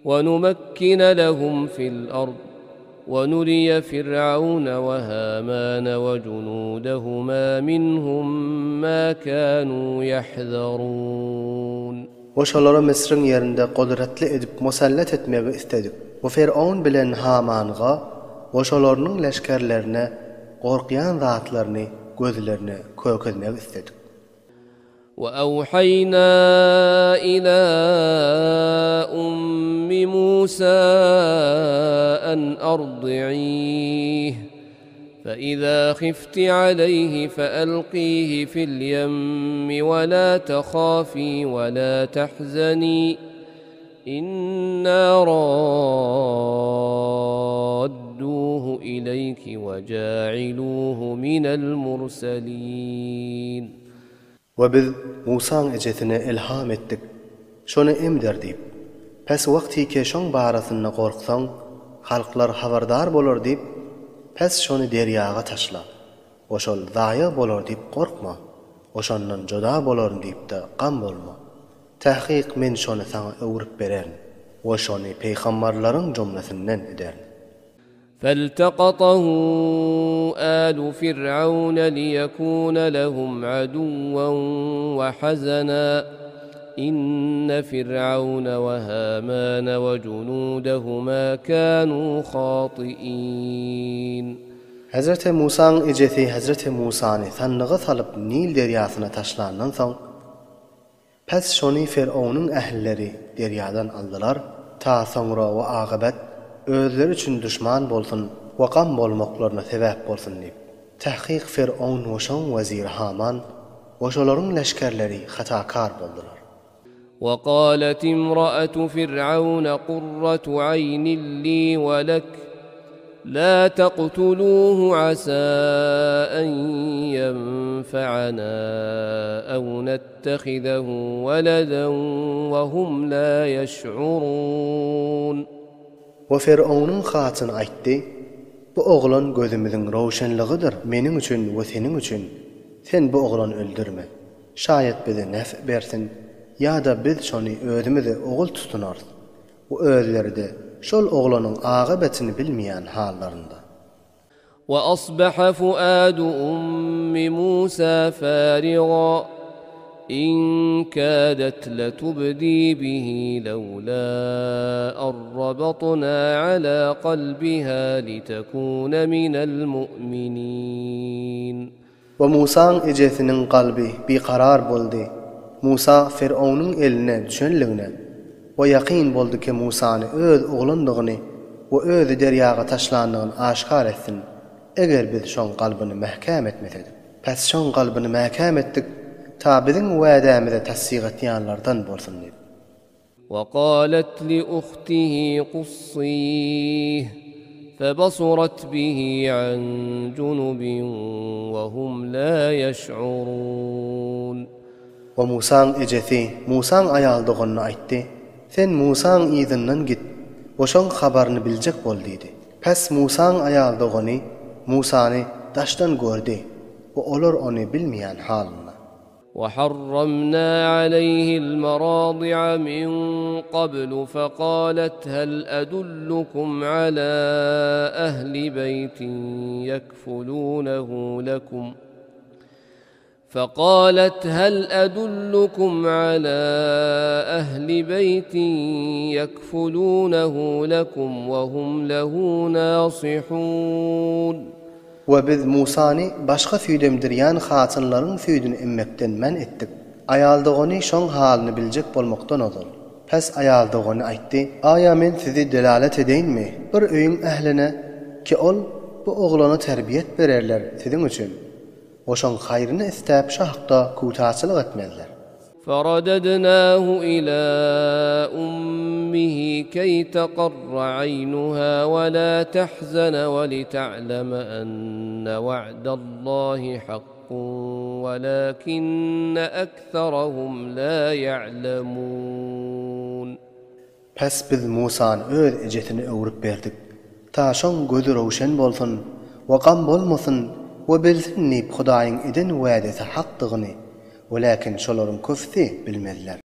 ونمكن لهم في الأرض ونري فرعون وهامان وجنودهما منهم ما كانوا يحذرون. We şolary Müsrüň ýerinde gudratly edip musallat etmegi istedik. We Ferowun bilen Hamanga we şolarynyň leşgerlerine gorkýan zatlaryny gözlerine kökezmegi istedik. وأوحينا إلى أم موسى أن أرضعيه فإذا خفت عليه فألقيه في اليم ولا تخافي ولا تحزني إنا رادوه إليك وجاعلوه من المرسلين. We biz Musaň ejesine ylham etdik, Şony emdir diýip. Pes wagtyke şoň barasynda gorksaň, halklar habardar bolar diýip, pes şony derýaga taşla. We şol zaýa bolar diýip gorkma, we şondan juda bolaryn diýip-de gam bolma. Takyk men şony saňa öwrüp bererin we şony peýgambarlaryň jumlasyndan ederin. فالتقطه آل فرعون ليكون لهم عدوا وحزنا إن فرعون وهامان وجنودهما كانوا خاطئين. Hezreti Musaň ejesi hezreti Musany sandyga salyp Nil derýasyna taşlandan soň, Pes şony Ferownyň ählileri derýadan aldylar, ta soňra we akybet özleri üçin duşman bolsun we gam bolmaklaryna sebäp bolsun diýip. Tahkyk Ferown we şoň weziri Haman we şolaryň leşgerleri hatakar boldular. وقالت امرأة فرعون قرة عين لي ولك لا تقتلوه عسى أن ينفعنا أو نتخذه ولدا وهم لا يشعرون. We Ferownyň hatyny aýtdy, Bu oglan gözümiziň röwşenligidir meniň üçin we seniň üçin, sen bu oglany öldürme. Şaýat bize nef bersin, ýa-da biz şony özümize ogul tutunarys. We özleri-de şol oglanyň akybetini bilmeýän hallarynda. وأصبح فؤاد أم موسى فارغا إن كادت لتبدي به لولا أن ربطنا على قلبها لتكون من المؤمنين. We Musaň ejesiniň kalby bikarar boldy. Musa Ferownyň eline düşenligine we ýakyn boldy ki Musany öz oglandygyny we özi derýaga taşlandygyny aşgär etsin, eger biz şoň kalbyny mäkäm etmesedik. Päs şoň kalbyny mäkäm etdik, ta biziň wädämize tassyk etýänlerden bolsun diýip. وقالت لأخته قصيه فبصرت به عن جنب وهم لا يشعرون. We Musaň ejesi Musaň aýal doganyna aýtdy, Sen Musaň yzyndan git we şoň habaryny biljek bol diýdi. Päs Musaň aýal dogany Musany daşdan gördi we olar ony bilmeýän halynda. وحرمنا عليه المراضع من قبل فقالت هل أدلكم على أهل بيت يكفلونه لكم فقالت هل أدلكم على أهل بيت يكفلونه لكم وهم له ناصحون. We biz Musany başga süýdemdirýän hatynlaryň süýdüni emmekden men etdik. Aýal dogany şoň halyny biljek bolmakdan ozal. Pes aýal dogany aýtdy, Aýa men sizi delalet edeýinmi bir öýüň ähline ki ol bu oglana terbiýet bererler siziň üçin we şoň haýryny istäp şu hakda kutaçylyk etmezler. فرددناه إلى أمه كي تقر عينها ولا تحزن ولتعلم أن وعد الله حق ولكن أكثرهم لا يعلمون. Pes biz Musany öz ejesine öwrüp berdik. Ta şoň gözi röwşen bolsun we gam bolmasyn we bilsin diýip Hudaýyň eden wädesi hakdygyny, welakin şolaryň köpüsi bilmezler.